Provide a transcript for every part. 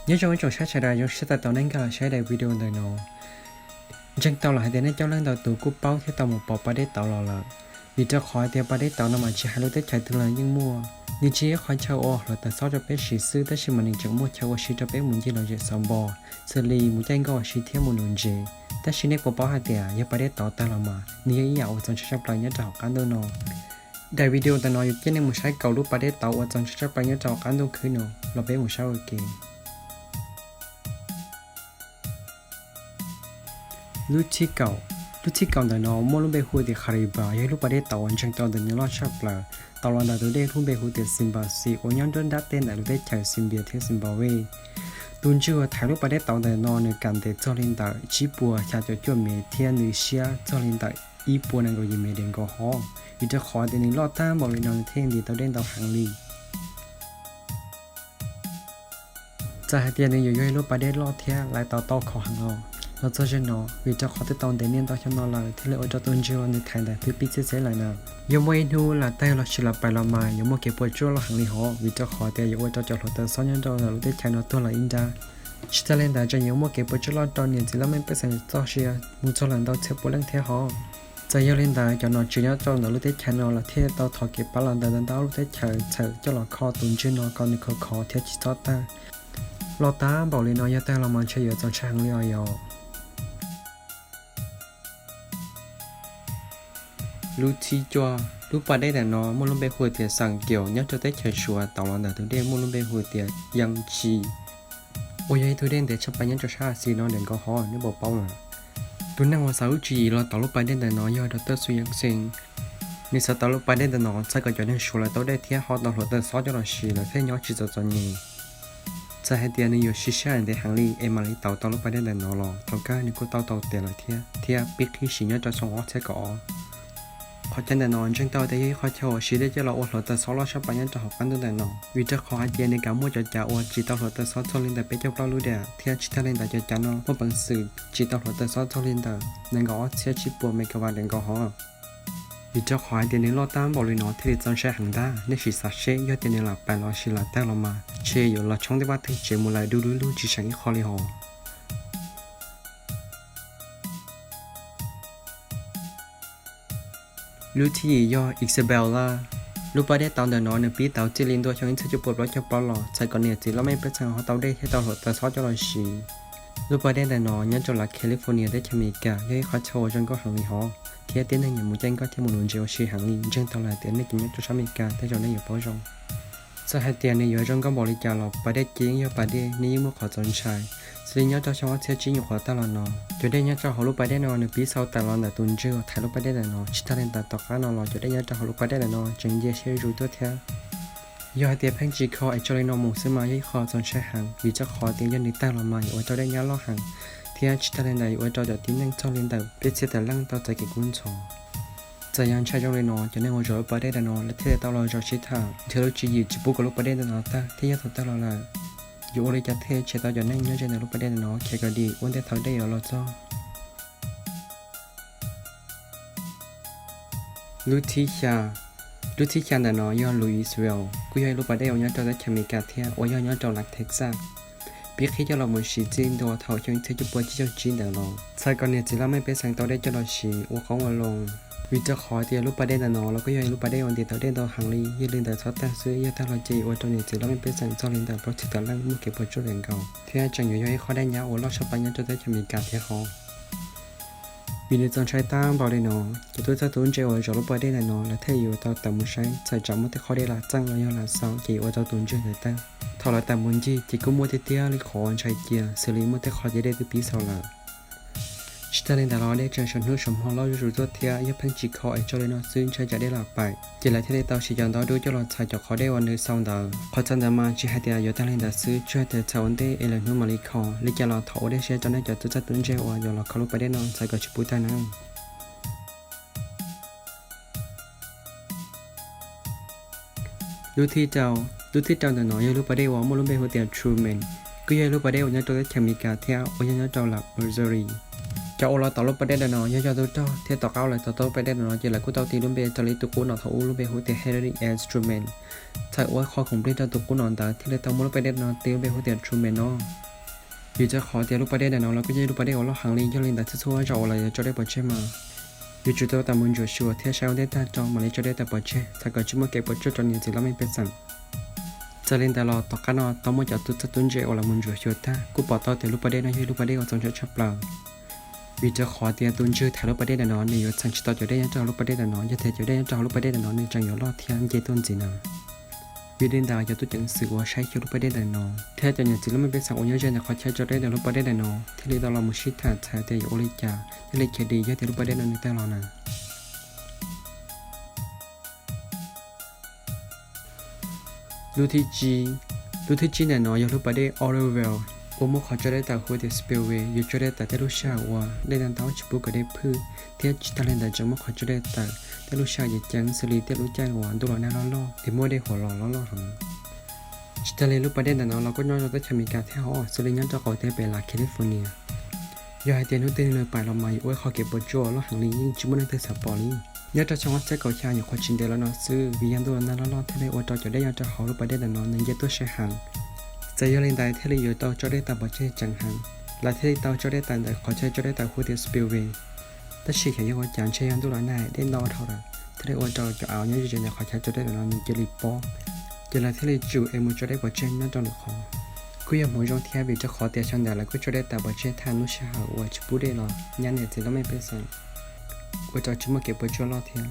Nyob zoo ib tsoom saib sawv daws, zoo siab tau nej nkag los saib daim video ntawm no. Ntseeg tau los hais tias nej coob leej ntau tus kuj paub thiab tau mus pom pas dej tauv los lawm, vim rau qhov hais tias pas dej tauv no mas tsis hais lub teb chaws twg los yeej muaj. Nws tsis yog ib qhov chaw ua hluav taws xob rau peb siv xwb, tab sis mas nws tseem muaj chaw ua si rau peb mus ncig los zem xov npos, xws li mus caij nkoj ua si thiab mus nuv ntsev. Tab sis nej puas paub hais tias yog pas dej tauv tag los mas nws yog ib yam uas txaus ntshai tshaj plaws nyob rau hauv qab ntuj no. Daim video ntawm no yuav coj nej mus saib kaum lub pas dej tauv uas txaus ntshai tshaj plaws nyob rau hauv qab ntuj khwb no los, peb mus saib ua ke. Lub thib kaum, lub thib kaum ntawm no muaj lub npe hu tias Kariba, yog ib lub pas dej tauv uas ntseeg tau tias nws loj tshaj plaws, tau los ntawm tus dej lub npe hu tias Simbasi uas nyob nruab nrab tej ntawm lub teb chaws Zambia thiab Zimbabwe. Tus ntswg uas thaiv lub pas dej tauv ntawm no nws kam ntes txog li ntawm tsib puas xya caum cuaj mev thiab nws siab txog li ntawm ib puas nees nkaum yim mev dev nkaus hov. Vim rau qhov tias nws loj tag npaum li no nws thiaj ntis tau dej ntau heev li. Txawm hais tias nws yuav yog ib lub pas dej loj thiab lawv tau tau kho heev los, los txog ze no, vim rau qhov twb tau ntev niaj ntau xyoo no lawm thiaj li ua rau tus ntswg uas nws thaiv ntawd twb pib txhiab txheb lawm na. Yog muaj ib hnub lam tawg los sis lam pais los mas yuav muaj kev puas tsuaj loj heev li hov, vim rau qhov tias yuav ua rau cov hluav taws xob nyob rau ntawm lub teb chaws no tuag lawm ib nrab. Tsis tag li ntawd tseem yuav muaj kev puas tsuaj loj rau niam txiv laj mej pej xeem txoj sia mus txog lawm ntau txhiab pua leej thiab hov. Txawm yog li ntawd cov nom tswv nyob rau ntawm lub teb chaws no lawv thiaj tau thov kev pab los ntawm ntau ntau lub teb chaws txhawm coj los kho tus ntswg no kom nws khov khov thiab tsis txhob tawg. Loj tag npaum li no yog tawg los mas ntshe yuav txaus ntshai heev li os yog. Lub thib cuaj, lub pas dej ntawm no muaj lub npe hu tias Xeem Kiaum nyob rau teb chaws Suav, tau los ntawm tus dej muaj lub npe hu tias Yeeb Tsi, uas yog ib tug dej ntev tshaj plaws nyob rau sab Asia no dev nkaus hov, nej puas paub lawm. Tus neeg uas xav lub tswv yim los tau lub pas dej ntawm no yog Doctor Sun Yat-sen. Nws xav tau lub pas dej ntawm no txhawm kom cov neeg Suav lawv tau dej thiab ho tau hluav taws xob coj los siv lawv thiaj nyob tsis txom txom nyem. Txawm hais tias nws yuav siv sij hawm ntev heev li es mam li tau tau lub pas dej ntawm no los thaum kawg nws kuj tau tau tiav lawm thiab, thiab pib qhib siv nyob rau xyoo ob txhiab kaum ob. Qhov chaw ntawm no ntseeg tau tias yog ib qhov chaw uas siv dej coj los ua hluav taws xob loj tshaj plaws nyob rau hauv qab ntuj ntawm no, vim rau qhov hais tias nws kam muaj cov cav uas tsim tau hluav taws xob txog li ntawm peb caug plaub lub dam, thiab tsis tag li ntawd cov cav no muaj peev xwm tsim tau hluav taws xob txog li ntawm nees nkaum ob txhiab tsib puas megawatt dev nkaus hov. Vim rau qhov hais tias nws loj tag npaum li no thiaj li txaus ntshai heev ntag. Nej sim xav seb yog tias nws lam pais los sis lam tawg los mas ntshe yuav los tshoob tej vaj tsev mus lawm du lug lug tsis seem ib qho li hos. Lub thib yim yog Isabella. Lub pas dej tauv ntawm no nws pib tauv txij li ntua xyoo ib txhiab cuaj puas plaub caug plaub los txhawm kom niam txiv laj mej pej xeem ho tau dej thiab tau hluav taws xob coj los siv. Lub pas dej ntawm no nyob rau lawv California teb chaws Amelikas, yog ib qhov chaw uas zoo nkauj heev li hov, thiab tib neeg nyiam mus caij nkoj thiab mus nuv ntses ua si heev li. Ntseeg tau lawm tias nej cov nyob rau sab Amelikas tej zaum nej yuav paub zoo. Txawm hais tias nws yuav zoo nkauj npaum li cas los pas dej ces yeej yog pas dej, nws yeej muaj qhov txaus ntshai. Xws li nyob rau xyoo ob txhiab tsib nyuam qhuav tag los no, cov dej nyob rau hauv lub pas dej no nws pib xau tawm los ntawm tus ntswg uas thaiv lub pas dej ntawm no. Tsis tag li ntawd tom qab no los cov dej nyob rau hauv lub pas dej ntawm no tseem ncia siab zuj zus tuaj thiab. Yog hais tias pheej tsis kho es tso li no mus xwb mas yog ib qho txaus ntshai heev, vim rau qhov tias yog nws tawg los mas yuav ua rau dej nyab loj heev, thiab tsis tag li ntawd yuav ua rau cov tib neeg txog li ntawm peb txhiab tawm leej tau txais kev kub ntxhov. Txawm yog ntshai zoo li no, cov neeg uas zov lub pas dej ntawm no lawv thiaj li tau los zaum sib tham nrhiav lub tswv yim tsis pub kom lub pas dej ntawm no tawg, thiab yog thaum tawg los lawm yuav ua li cas thiaj tshem tau cov neeg nyob ze ntawm lub pas dej ntawm no khiav kom dim ua ntej thaum dej yuav los txog. Lub thib xya, lub thib xya ntawm no yog Louisville, kuj yog ib lub pas dej uas nyob rau teb chaws Amelikas thiab uas yog nyob rau lawv Texas. Pib qhib coj los mus siv txij ntua thaum xyoo ib txhiab cuaj puas tsib caug tsib ntawd los txhawm kom niam txiv laj mej pej xeem tau dej coj los siv ua qoob ua loo. Vim rau qhov tias lub pas dej ntawm no los kuj yog ib lub pas dej uas ntim tau dej ntau heev li, yog li ntawd txhob tawg xwb, yog tawg los ces yuav ua rau niam txiv laj mej pej xeem txog li ntawm plaub txhiab tawm leej muaj kev puas tsuaj dev nkaus, thiab tseem yuav yog ib qho dej nyab uas loj tshaj plaws nyob rau teb chaws Amelikas thiab hov. Vim nws txaus ntshai tag npaum li no, cov tub txawj tub ntse uas zov lub pas dej ntawm no lawv thiaj yuav tau tawm mus saib txhawm tsam muaj tej qhov dej lam txeej los yog lam xau ces yuav ua rau tus ntswg ntawd tawg. Thaum lawv tawm mus ncig ces kuj muaj tiag tiag li qhov ntshai cia, xws li muaj tej qhov ces dej twb pib xaus lawm. Tsis tag li ntawd los dej tseem saum hnub saum hmo loj zuj zus tuaj thiab, yog pheej tsis kho es tso li no xwb ntshai tsam dej lam paim. Ces lawv thiaj li tau siv cov ntov dub coj los txhawm cov qhov dej uas nws xau ntawd. Qhov txhawm ntawd mas tsis hais tias yuav tag li ntawd xwb, tsuas hais tias txhawm ua ntej es lwm hnub mam li kho. Li cas los thov ua dej siab rau nej cov tub txawj tub ntse uas yuav los kho lub pas dej no txhawm kom tsis pub tawg nawb. Lub thib rau, lub thib rau ntawm no yog lub pas dej uas muaj lub npe hu tias Truman, kuj yog lub pas dej uas nyob rau teb chaws Amelikas thiab uas yog nyob rau lawv Missouri. Cov uas los tom lub pas dej ntawm no yog cov tub rog thiab tom qab uas lawv tom tau lub pas dej ntawm no ces lawv kuj tau tis lub npe rau li tus qub no thaum ub lub npe hu tias Henry Instrument. Txawm ua qhov khoom plig rau tus qub no ntawd thiaj li tau muab lub pas dej ntawm no tis lub npe hu tias Truman no. Vim rau qhov tias lub pas dej ntawm no los kuj yog lub pas dej uas loj heev li, yog li ntawd txhua txhua zaus uas lawv yuav tso dej pov tseg mas yuav tsum tau tau mus ntsuam xyuas thiab saib ua ntej tag rau mam li tso dej tawm pov tseg, txhais kom tsis muaj kev puas tsuaj rau niam txiv laj mej pej xeem. Txawm li ntawd los tom qab no tau muaj cov tub txawj tub ntse uas los mus ntsuam xyuas tag kuj pom tau tias lub pas dej no yog ib lub pas dej uas txaus ntshai tshaj plaws. Vim rau qhov tias tus ntswg thaiv lub pas dej ntawm no nws yuav txheem tsis tau cov dej nyob rau hauv lub pas dej ntawm no, yog tias cov dej nyob rau hauv lub pas dej ntawm no nws tseem yuav loj thiab nce tuaj ntxiv na. Vim li ntawd cov tub ceev xwm uas saib xyuas lub pas dej ntawm no thiab cov niam txiv laj mej pej xeem uas nyob ze ntawm qhov chaw tso dej ntawm lub pas dej ntawm no thiaj li tau los mus sib tham txhais tias yuav ua li cas thiaj li khiav dim yog tias lub pas dej no nws tawg los na. Lub thib tsib, lub thib tsib ntawm no yog lub pas dej Oroville uas muaj qhov tso dej tawm hu tias Spillway, yog tso dej tawm tej lub sij hawm uas dej ntau ntau tsis pub kom dej phwj, thiab tsis tag li ntawd tseem muaj qhov tso dej tawm tej lub sij hawm ceev ceev xws li tej lub caij uas ntuj los nag loj loj es muaj dej huam los loj loj heev. Tsis tag li lub pas dej ntawm no los kuj nyob rau teb chaws Amelikas thiab hos xws li nyob rau qaum teb pem California. Yog hais tias hnub twg nws pais los mas yuav ua ib qho kev puas tsuaj loj heev li yeej tsis muaj neeg twg xav pom li. Nyob rau xyoo ob txhiab kaum xya nyuam qhuav tsis ntev los no xwb vim yog ntuj los nag loj loj thiaj li ua rau cov dej nyob rau hauv lub pas dej ntawm no nws nce tuaj sai heev. Txawm yog li ntawd thiaj li yuav tau tso dej tawm pov tseg ceev heev. Lawv thiaj li tau tso dej tawm ntawm qhov chaw tso dej tawm hu tias Spillway. Tab sis xyov yog ua cas ntshe yog ntuj los nag dej ntau dhau lawm thiaj li ua rau cov av nyob ze ze ntawm qhov chaw tso dej ntawm no nws cia li pob, ces lawv thiaj li tsum es mus tso dej pov tseg nyob rau lwm qhov. Kuj yog hmoov zoo thiab vim rau qhov tias xyoo ntawd lawv kuj tso dej tawm pov tseg tag lub sij hawm uas tsis pub dej los nyab niam txiv laj mej pej xeem, ua rau tsis muaj kev puas tsuaj loj thiab.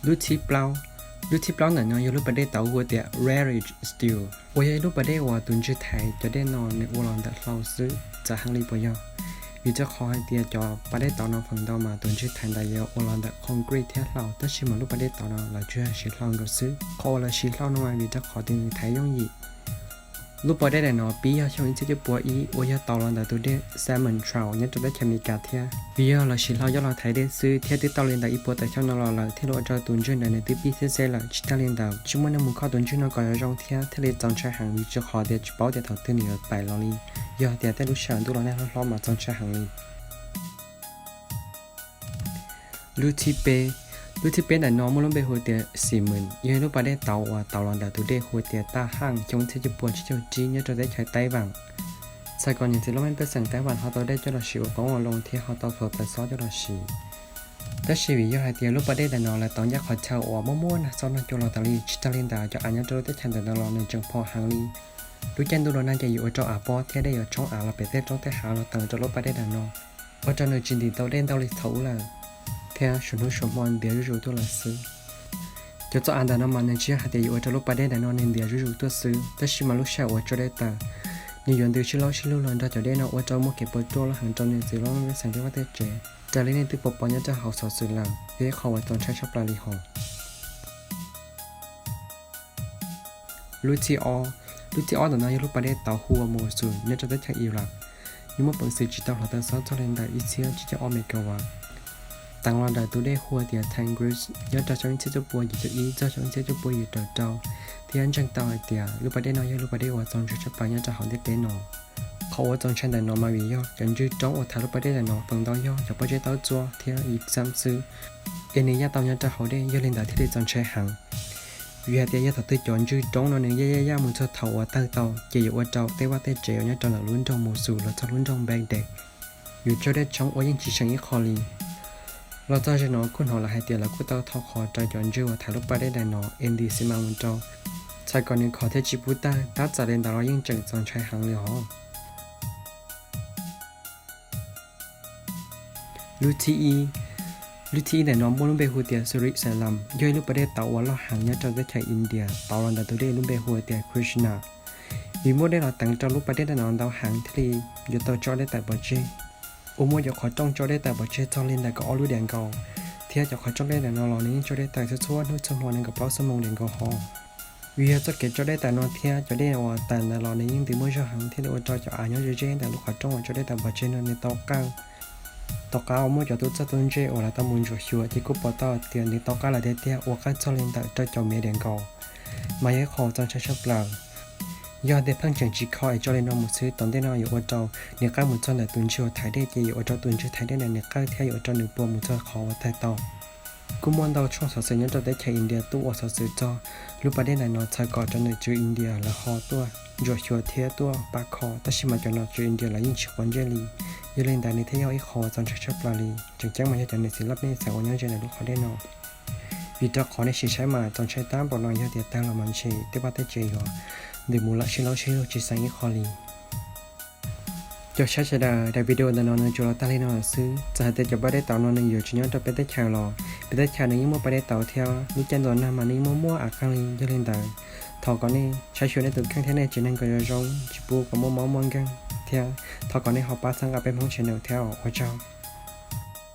Lub thib plaub, lub thib plaub ntawm no yog lub pas dej tau hu tias Raritan Still uas yog ib lub pas dej uas tus ntswg thaiv cov dej no nws ua los ntawm hlau xwb txawv heev li puas yog? Vim rau qhov hais tias cov pas dej tau no feem ntau mas tus ntswg thaiv ntawd yuav ua los ntawm concrete thiab hlau, tab sis mas lub pas dej tau no lawv tsuas yog siv hlau nkaus xwb. Qhov uas lawv siv hlau no mas vim rau qhov tias nws thaiv yooj yim. Lub pas dej ntawm no pib yog xyoo ib txhiab cuaj pua ib uas yog tau los ntawm tus dej Salmon Trout nyob rau teb chaws Amelikas thiab. Vim yog lawv siv hlau coj los thaiv dej xwb thiab twb tau li ntawm ib puas tawm xyoo no los lawm thiaj li ua rau tus ntswg ntawd nws twb pib xeb xeb lawm. Tsis tag li ntawd tsis muaj neeg mus kho tus ntswg no kom zoo thiab thiaj li txaus ntshai heev vim rau qhov tias tsis paub tias thaum twg nws yuav pais los li. Yog tias tej lub sij hawm ntuj los nag hlob hlob mas txaus ntshai heev li. Lub thib peb, lub thib peb ntawm no muaj lub npe hu tias Simon, yog ib lub pas dej tauv uas tauv los ntawm tus dej hu tias Taj Hang xyoo ib txhiab cuaj pua tsib caug tsib nyob rau teb chaws Taiwan. Txhais kom niam txiv laj mej pej xeem Taiwan ho tau dej coj los siv ua qoob ua loo thiab ho tau faus plaws xob coj los siv. Tab sis vim yog hais tias lub pas dej ntawm no lawv tauv ncaj qhov chaw uas muaj muaj nag xob nag cua los tas li, tsis tag li ntawd cov av nyob rau lub teb chaws ntawm no los nws tseem phom heev li. Lub caij ntuj los nag ces yuav ua rau av pob thiab dej yuav tshoob av los pem tej roob tej hav los teem rau lub pas dej ntawm no, ua rau nws tsis ntim tau dej ntau li thaum ub lawm, thiab suav hnub suav hmo ntiav zuj zus tuaj lawm xwb. Cov txoj av ntawm no mas nws tsis yog hais tias yuav ua rau lub pas dej ntawm no nws ntiav zuj zus tuaj xwb, tab sis mas lub sij hawm uas tso dej tawm, nws yuav ntws sib laub sib lug los nrog cov dej no ua rau muaj kev puas tsuaj loj heev rau niam txiv laj mej pej xeem tej vaj tej tsev. Raws li nej twb pom pom nyob rau hauv xov xwm lawm, yog ib qho uas txaus ntshai tshaj plaws li hos. Lub thib ob, lub thib ob ntawm no yog lub pas dej tauv hu ua Mosul nyob rau teb chaws Iraq. Nws muaj peev xwm tsim tau hluav taws xob txog li ntawm ib txhiab tsib caug ob megawatt. Teev los ntawm tus dej hu tias Tigris nyob rau xyoo ib txhiab cuaj pua yim caum ib txog xyoo ib txhiab cuaj pua yim caum rau, thiab ntseeg tau hais tias lub pas dej no yog lub pas dej uas txaus ntshai tshaj plaws nyob rau hauv ntiaj teb no. Qhov uas txaus ntshai ntawm no mas vim yog cov ntswg roob uas thaiv lub pas dej ntawm no feem ntau yog cov pob zeb taub txuab thiab ib xam xwb, es nws yaj tau nyob rau hauv dej, yog li ntawd thiaj li txaus ntshai heev. Vim hais tias yog thaum twg cov ntswg roob no nws yaj yaj yaj mus txog thaum uas tawg tau ces yuav ua rau tej vaj tej tsev uas nyob rau ntawm lub nroog Mosul los txog lub nroog Baghdad yuav raug dej tshoob ua yeej tsis seem ib qho li. Los txog ze no kuj hnov lawv hais tias lawv kuj tau thau qhov rau cov ntswg uas thaiv lub pas dej ntawm no es ntim xi mas mus rau, txhais kom nws khov thiaj tsis pub tawg, tab txawm li ntawd los yeej tseem txaus ntshai heev li hos. Lub thib ib, lub thib ib ntawm no muaj lub npe hu tias Sri Sallam, yog ib lub pas dej tauv uas loj heev nyob rau teb chaws India, tauv los ntawm tus dej lub npe hu tias Krishna. Vim muaj dej los teev rau lub pas dej ntawm no ntau heev thiaj li yuav tau tso dej tawm pov tseg, uas muaj cov qhov rooj tso dej tawm pov tseg txog li ntawm kaum ob lub diam nkaus, thiab cov qhov rooj dej ntawm no los nws yeej tso dej tawm txhua txhua hnub txhua hmo nees nkaum plaub xuab moos diam nkaus hos. Vim yog txoj kev tso dej tawm no thiab cov dej uas tawm ntawd los nws yeej ntws muaj zog heev thiaj li ua rau cov av nyob ze ze ntawm lub qhov rooj uas tso dej tawm pov tseg no nws tau qawj. Tom qab uas muaj cov tub txawj tub ntse uas lawv tau mus ntsuam xyuas ces kuj pom tau tias nws tau qawj lawm tiag tiag, ua qawj txog li ntawm rau caum mev diam nkaus, mas yog ib qho txaus ntshai tshaj plaws. Yog tias pheej tseem tsis kho es tso li no mus xwb, tom ntej no yuav ua rau niam qawj mus txog ntawm tus ntswg uas thaiv dej, ces yuav ua rau tus ntswg thaiv dej ntawm niam qawj thiab yuav ua rau nws puas mus txog qhov uas tawg tau. Kuj muaj ntau tshooj xov xwm nyob rau teb chaws India tuaj ua xov xwm txog lub pas dej ntawm no, txhawm kom cov nom tswv India lawv ho tuaj ntsuam xyuas thiab tuaj pab kho, tab sis mas cov nom tswv India lawv yeej tsis quav ntsej li. Yog li ntawd nws thiaj yog ib qho txaus ntshai tshaj plaws li. Tseem ceeb mas yog cov niam txiv loj nej xav ua nyob ze ntawm lub qhov dej no, vim rau qhov nej sim saib mas txaus ntshai tag npaum no, yog tias tawg los mas ntshe tej vaj tej tsev yuav ntim mus lawm sib laub sib lug tsis xeev ib qho li. Cov saib sawv daws, daim video ntawm no nws tsuas los tag li no lawm xwb. Txawm hais tias cov pas dej tauv no nws yuav tsis nyob rau peb teb chaws los peb teb chaws nws yeej muaj pas dej tauv thiab, lub caij ntuas nag mas nws yeej muaj muaj av qeeg li. Yog li ntawd, thov kom nej saib xyuas nej tus kheej thiab nej tsev neeg kom zoo zoo, tsis pub kom muaj mob muaj nkeeg thiab thov kom nej ho pab txhawb nqa peb Hmoob channel thiab, ua tsaug.